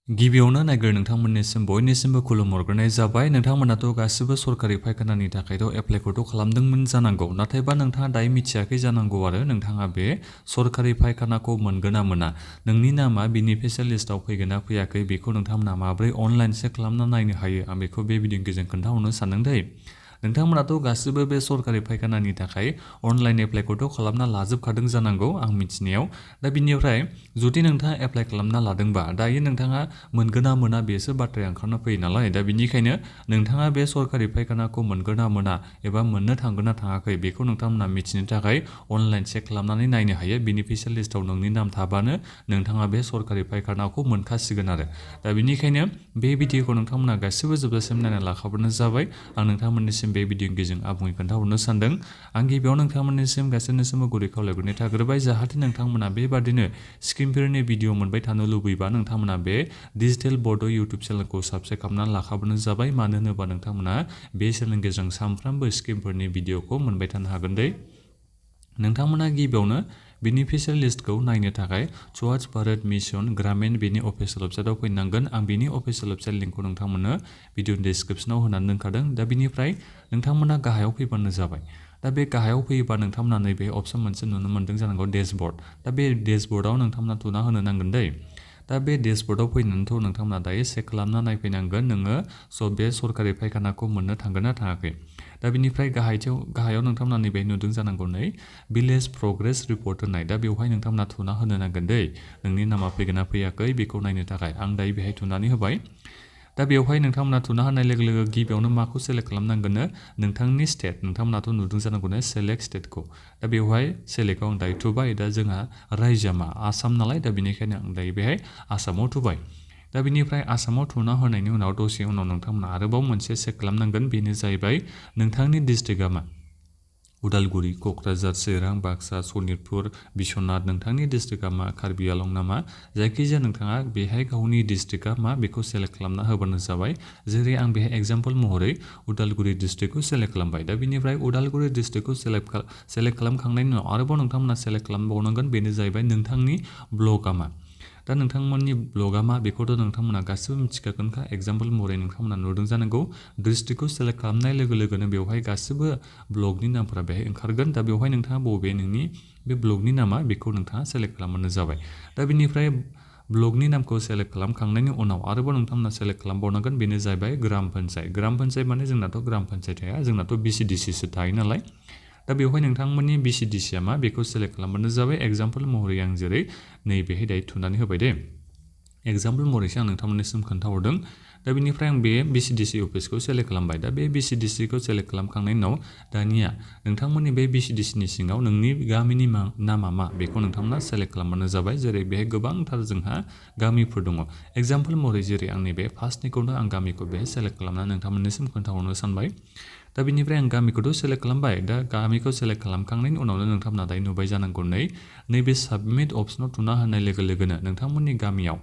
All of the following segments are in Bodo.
गिबियावनो नायग्रो नोंथांमोननिसिम बयनिसिमबो खुलुमहरग्रोनाय जाबाय। नोंथांमोनाथ' गासिबो सरकारि फायखानानि थाखायथ' एप्लाइखौथ' खालामदोंमोन जानांगौ, नाथायबा नोंथाङा दायो मिथियाखै जानांगौ आरो नोंथाङा बे सरकारि फायखानाखौ मोनगोन ना मोना, नोंनि नामा बेनिफिसियेल लिस्टआव फैगोन ना फैयाखै, बेखौ नोंथांमोना माबोरै अनलाइन चेक खालामना नायनो हायो, आं बेखौ बे भिडिअनि गेजेरजों खोन्थाहरनो सानदों दै। नोंथांमोनाथ' गासिबो बे सरकारि फायखानानि थाखाय अनलाइन एप्लाइखौथ' खालामना लाजोबखादों जानांगौ आं मिथिनायाव। दा बिनिफ्राय जुदि नोंथाङा एप्लाइ खालामना लादोंबा दायो नोंथाङा मोनगोन ना मोना बेसो बाथ्राया ओंखारना फैयो नालाय। दा बिनिखायनो नोंथाङा बे सरकारि फायखानाखौ मोनगोन ना मोना एबा मोननो थांगोन ना थाङाखै बेखौ नोंथांमोना मिथिनो थाखाय अनलाइन चेक खालामनानै नायनो हायो। बेनिफिसियेल लिस्टआव नोंनि नाम थाबानो नोंथाङा बे सरकारि फायखानाखौ मोनखासिगोन आरो। दा बिनिखायनो बे भिडिअखौ नोंथांमोना गासिबो जोबजासिम नायना लाखाबानो जाबाय। आं नोंथांमोननिसिम बे भिडिअनि गेजेरजों आबुङै खोन्थाहरनो सानदों। आं गिबियाव नोंथांमोननिसिम गासैनिसिमबो गुरै खावलायहरनाय थाग्रोबाय, जाहाथे नोंथांमोना बेबादिनो स्क्रिनफोरनि भिडिअ मोनबाय थानो लुबैबा नोंथांमोना बे डिजिटेल बड' इउटुब चेनेलखौ साबस्क्राइब खालामनानै लाखाबानो जाबाय। मानो होनोबा नोंथांमोना बे चेनेलनि गेजेरजों सानफ्रामबो स्क्रिनफोरनि भिडिअखौ मोनबाय थानो हागोन दै। नोंथांमोना गिबियावनो बेनिफिसियेल लिस्टखौ नायनो थाखाय स्वच्छ भारत मिशन ग्रामीण बेनि अफिसियेल वेबसाइटआव फैनांगोन। आं बेनि अफिसियेल वेबसाइट लिंकखौ नोंथांमोननो भिडिअ डिसक्रिपसनाव होनानै दोनखादों। दा बिनिफ्राय नोंथांमोना गाहायाव फैबानो जाबाय। दा बे गाहायाव फैयोबा नोंथांमोना नैबे अपसन मोनसे नुनो मोन्दों जानांगौ, डेशबर्ड। दा बे डेशबर्डआव नोंथांमोना थुना होनो नांगोन दै। दा बे डेशबर्डआव फैनानैथ' नोंथांमोना दायो चेक खालामना नायफैनांगोन नोङो बे सरकारि फायखानाखौ मोननो थांगोन ना थाङाखै। दा बिनिफ्राय गाहायाव नोंथांमोना नैबे नुदों जानांगौ नै भिलेज प्रग्रेस रिपर्ट होननाय। दा बेवहाय नोंथांमोना थुना होनो नांगोन दै, नोंनि नामा फैगोन ना फैयाखै बेखौ नायनो थाखाय। आं दायो बेहाय थुनानै होबाय। दा बेवहाय नोंथांमोना थुना होनाय लोगो लोगो गिबियावनो माखौ सेलेक्ट खालामनांगोननो, नोंथांनि स्टेट। नोंथांमोनाथ' नुदों जानांगौनो सेलेक्ट स्टेटखौ। दा बेवहाय सेलेक्टआव आं दायो थुबाय। दा जोंहा रायजोआ मा आसाम नालाय, दा बेनिखायनो आं दायो बेहाय आसामाव थुबाय। दा बिनिफ्राय आसामाव थुना होनायनि उनाव दसे उनाव नोंथांमोना आरोबाव मोनसे चेक खालामनांगोन, बेनो जाहैबाय नोंथांनि डिस्ट्रिक्टआ मा। उदालगुरि, क'क्राझार, चिरां, बाक्सा, सनितपुर, बिश्वनाथ, नोंथांनि डिस्ट्रिक्टआ मा, कार्बि आलं नामा, जायखिजाया नोंथाङा बेहाय गावनि डिस्ट्रिक्टआ मा बेखौ सेलेक्ट खालामना होबानो जाबाय। जेरै आं बेहाय एग्जाम्पल महरै उदालगुरि डिस्ट्रिक्टखौ सेलेक्ट खालामबाय। दा बिनिफ्राय उदालगुरि डिस्ट्रिक्टखौ सेलेक्ट खालामखांनायनि उनाव आरोबाव नोंथांमोना सेलेक्ट खालामबावनांगोन, बेनो जाहैबाय नोंथांनि ब्लकआ मा। दा नोंथांमोननि ब्लकआ मा बेखौथ' नोंथांमोना गासिबो मिथिखागोनखा। एग्जाम्पल महरै नोंथांमोना नुदों जानांगौ, डिस्ट्रिक्टखौ सेलेक्ट खालामनाय लोगो लोगोनो बेवहाय गासिबो ब्लकनि नामफोरा बेहाय ओंखारगोन। दा बेवहाय नोंथाङा बबे नोंनि बे ब्लकनि नामा बेखौ नोंथाङा सेलेक्ट खालामबानो जाबाय। दा बिनिफ्राय ब्लकनि नामखौ सेलेक्ट खालामखांनायनि उनाव आरोबाव नोंथांमोना सेलेक्ट खालामबावनांगोन, बेनो जाहैबाय ग्राम पन्सायत। ग्राम पन्सायत माने जोंनाथ' ग्राम पन्सायत थाया, जोंनाथ' BCDCसो थायो नालाय। दा बेवहाय नोंथांमोननि BCDCआ मा बेखौ सेलेक्ट खालामबानो जाबाय। एग्जाम्पल महरै आं जेरै नैबेहाय दायो थुनानै होबाय दे। एग्जाम्पल महरैसो आं नोंथांमोननिसिम खोन्थाहरदों। दा बिनिफ्राय आं बे BCDC अफिसखौ सेलेक्ट खालामबाय। दा बे BCDCखौ सेलेक्ट खालामखांनायनि उनाव दानिया नोंथांमोननि बे BCDCनि सिङाव नोंनि गामिनि नामा मा बेखौ नोंथांमोना सेलेक्ट खालामबानो जाबाय। जेरै बेहाय गोबांथार जोंहा गामिफोर दङ। एग्जाम्पल महरै जेरै आंनि बे फार्स्टनिखौनो आं गामिखौ बेहाय सेलेक्ट खालामनानै नोंथांमोननिसिम खोन्थाहरनो सानबाय। दा बिनिफ्राय आं गामिखौथ' सेलेक्ट खालामबाय। दा गामिखौ सेलेक्ट खालामखांनायनि उनावनो नोंथांमोना दायो नुबाय जानांगौ नैबे साबमिट अपसनाव थुना होनाय लोगो लोगोनो नोंथांमोननि गामियाव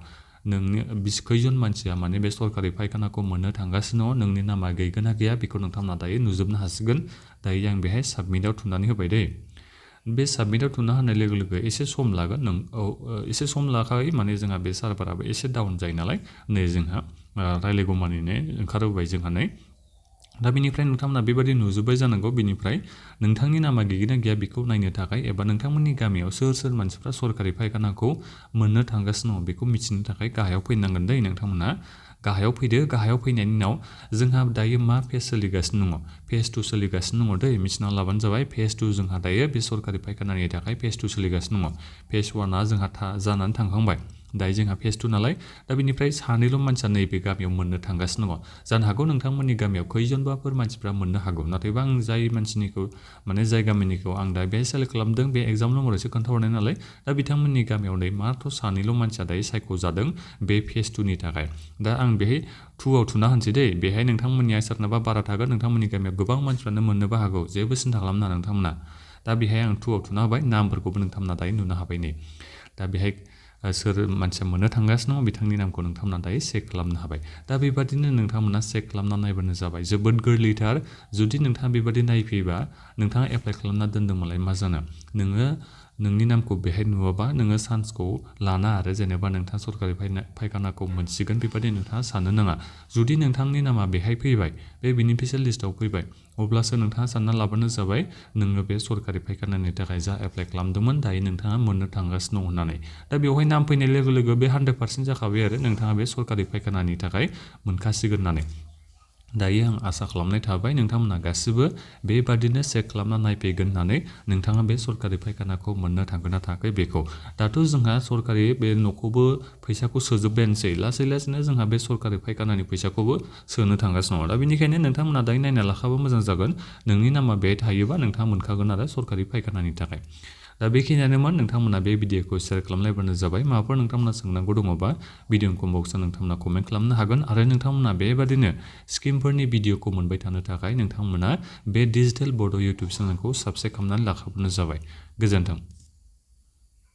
नोंनि खैजन मानसिया माने बे सरकारि फायखानाखौ मोननो थांगासिनो दङ, नोंनि नामा गैगोन ना गैया बेखौ नोंथांमोना दायो नुजोबनो हासिगोन। दायो आं बेहाय साबमिटआव थुनानै होबाय दे। बे साबमिटआव थुना होनाय लोगो लोगो एसे सम लागोन। एसे सम लाखायो माने जोंहा बे सार्भाराबो एसे डाउन जायो नालाय। नै जोंहा रायलायगौमानिनो ओंखारबोबाय जोंहा नै। दा बिनिफ्राय नोंथांमोना बेबायदि नुजोब्बाय जानांगौ। बिनिफ्राय नोंथांनि नामा गैगोन ना गैया बेखौ नायनो थाखाय एबा नोंथांमोननि गामियाव सोर सोर मानसिफ्रा सरकारि फायखानाखौ मोननो थांगासिनो दङ बेखौ मिथिनो थाखाय गाहायाव फैनांगोन दै नोंथांमोना। गाहायाव फैदो। गाहायाव फैनायनि उनाव जोंहा दायो मा पेज सोलिगासिनो दङ, फेज 2 सोलिगासिनो दङ दै, मिथिना लाबानो जाबाय। फेज 2 जोंहा दायो बे सरकारि फायखानानि थाखाय फेज 2 सोलिगासिनो दङ। फेज 1आ जोंहा जानानै थांखांबाय। दायो जोंहा फेज 2 नालाय। दा बिनिफ्राय सानैल' मानसिया नैबे गामियाव मोननो थांगासिनो दङ। जानो हागौ नोंथांमोननि गामियाव खैजोनबाफोर मानसिफ्रा मोननो हागौ, नाथायबा आं जाय मानसिनिखौ माने जाय गामिनिखौ आं दा बेहाय सेलेक्ट खालामदों बे एग्जाम्पल महरैसो खोन्थाहरनाय नालाय। दा बिथांमोननि गामियाव मात्र' सानैल' मानसिया दायो सायख'जादों बे फेज 2नि थाखाय। दा आं बेहाय 2आव थुना होनोसै दै। बेहाय नोंथांमोननिया सोरनाबा बारा थागोन, नोंथांमोननि गामियाव गोबां मानसिफ्रानो मोननोबो हागौ, जेबो सिन्था खालामनाङा नोंथांमोना। दा बेहाय आं 2आव थुना होबाय। नामफोरखौबो नोंथांमोना दायो नुनो हाबाय नै। दा बेहाय सोर मानसिया मोननो थांगासिनो दङ बिथांनि नामखौ नोंथांमोना दायो चेक खालामनो हाबाय। दा बेबादिनो नोंथांमोना चेक खालामना नायबानो जाबाय। जोबोद गोरलैथार। जुदि नोंथाङा बेबादि नायफैयोबा नोंथाङा एप्लाइ खालामना दोन्दोंमोनलाय मा जानो, नोङो नोंनि नामखौ बेहाय नुवाबा नोङो चान्सखौ लाना आरो जेनेबा नोंथाङा सरकारि फायखानाखौ मोनसिगोन बेबायदि नोंथाङा साननो नाङा। जुदि नोंथांनि नामा बेहाय फैबाय, बे बेनिफिसियेल लिस्टआव फैबाय, अब्लासो नोंथाङा सानना लाबानो जाबाय नोङो बे सरकारि फायखानानि थाखाय जा एप्लाइ खालामदोंमोन दायो नोंथाङा मोननो थांगासिनो दं होननानै। दा बेवहाय नाम फैनाय लोगो लोगो बे 100% जाखाबाय आरो नोंथाङा बे सरकारि फायखानानि थाखाय मोनखासिगोन होननानै। दायो आं आसा खालामनाय थाबाय नोंथांमोना गासिबो बेबादिनो चेक खालामना नायफैगोन होननानै नोंथाङा बे सरकारि फायखानाखौ मोननो थांगोन ना थाङाखै बेखौ। दाथ' जोंहा सरकारि बे न'खौबो फैसाखौ सोजोब्बायानोसै, लासै लासैनो जोंहा बे सरकारि फायखानानि फैसाखौबो सोनो थांगासिनो दङ। दा बेनिखायनो नोंथांमोना दायो नायना लाखाबा मोजां जागोन। नोंनि नामा बेहाय थायोबा नोंथाङा मोनखागोन आरो सरकारि फायखानानि थाखाय। दा बेखिनियानोमोन, नोंथांमोना बे भिडिअखौ शेयार खालामलायबानो जाबाय। माबाफोर नोंथांमोना सोंनांगौ दङबा भिडिअ कमेन्ट बक्सआव नोंथांमोना कमेन्ट खालामनो हागोन आरो नोंथांमोना बेबादिनो स्किमफोरनि भिडिअखौ मोनबाय थानो थाखाय नोंथांमोना बे डिजिटेल बड' इउटुब चेनेलखौ साबस्क्राइब खालामनानै लाखाबानो जाबाय। गोजोन्थों।